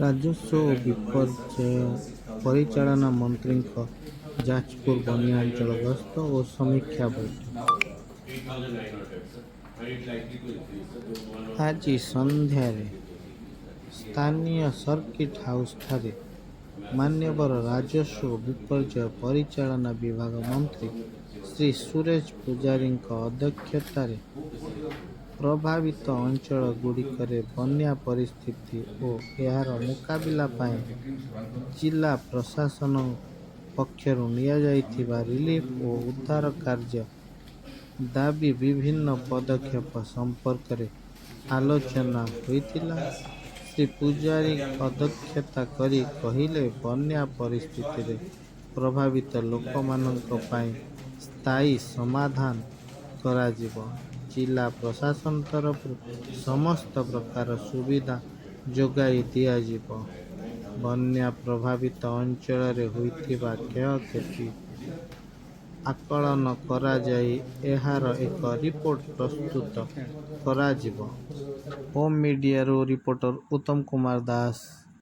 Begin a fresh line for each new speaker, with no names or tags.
ରାଜସ୍ୱ ଓ ବିପର୍ଯ୍ୟୟ ପରିଚାଳନା ମନ୍ତ୍ରୀଙ୍କ ଯାଜପୁର ବନ୍ୟାଞ୍ଚଳ ଗସ୍ତ ଓ ସମୀକ୍ଷା ବୈଠକ। ଆଜି ସନ୍ଧ୍ୟାରେ ସ୍ଥାନୀୟ ସର୍କିଟ ହାଉସଠାରେ ମାନ୍ୟବର ରାଜସ୍ୱ ଓ ବିପର୍ଯ୍ୟୟ ପରିଚାଳନା ବିଭାଗ ମନ୍ତ୍ରୀ ଶ୍ରୀ ସୁରେଶ ପୂଜାରୀଙ୍କ ଅଧ୍ୟକ୍ଷତାରେ ପ୍ରଭାବିତ ଅଞ୍ଚଳ ଗୁଡ଼ିକରେ ବନ୍ୟା ପରିସ୍ଥିତି ଓ ଏହାର ମୁକାବିଲା ପାଇଁ ଜିଲ୍ଲା ପ୍ରଶାସନ ପକ୍ଷରୁ ନିଆଯାଇଥିବା ରିଲିଫ ଓ ଉଦ୍ଧାର କାର୍ଯ୍ୟ ଦାବି ବିଭିନ୍ନ ପଦକ୍ଷେପ ସମ୍ପର୍କରେ ଆଲୋଚନା ହୋଇଥିଲା। ଶ୍ରୀ ପୂଜାରୀ ଅଧ୍ୟକ୍ଷତା କରି କହିଲେ, ବନ୍ୟା ପରିସ୍ଥିତିରେ ପ୍ରଭାବିତ ଲୋକମାନଙ୍କ ପାଇଁ ସ୍ଥାୟୀ ସମାଧାନ କରାଯିବ। ଜିଲ୍ଲା ପ୍ରଶାସନ ତରଫରୁ ସମସ୍ତ ପ୍ରକାର ସୁବିଧା ଯୋଗାଇ ଦିଆଯିବ। ବନ୍ୟା ପ୍ରଭାବିତ ଅଞ୍ଚଳରେ ହୋଇଥିବା କ୍ଷୟକ୍ଷତି ଆକଳନ କରାଯାଇ ଏହାର ଏକ ରିପୋର୍ଟ ପ୍ରସ୍ତୁତ କରାଯିବ। ଓମ୍ ମିଡିଆରୁ ରିପୋର୍ଟର ଉତ୍ତମ କୁମାର ଦାସ।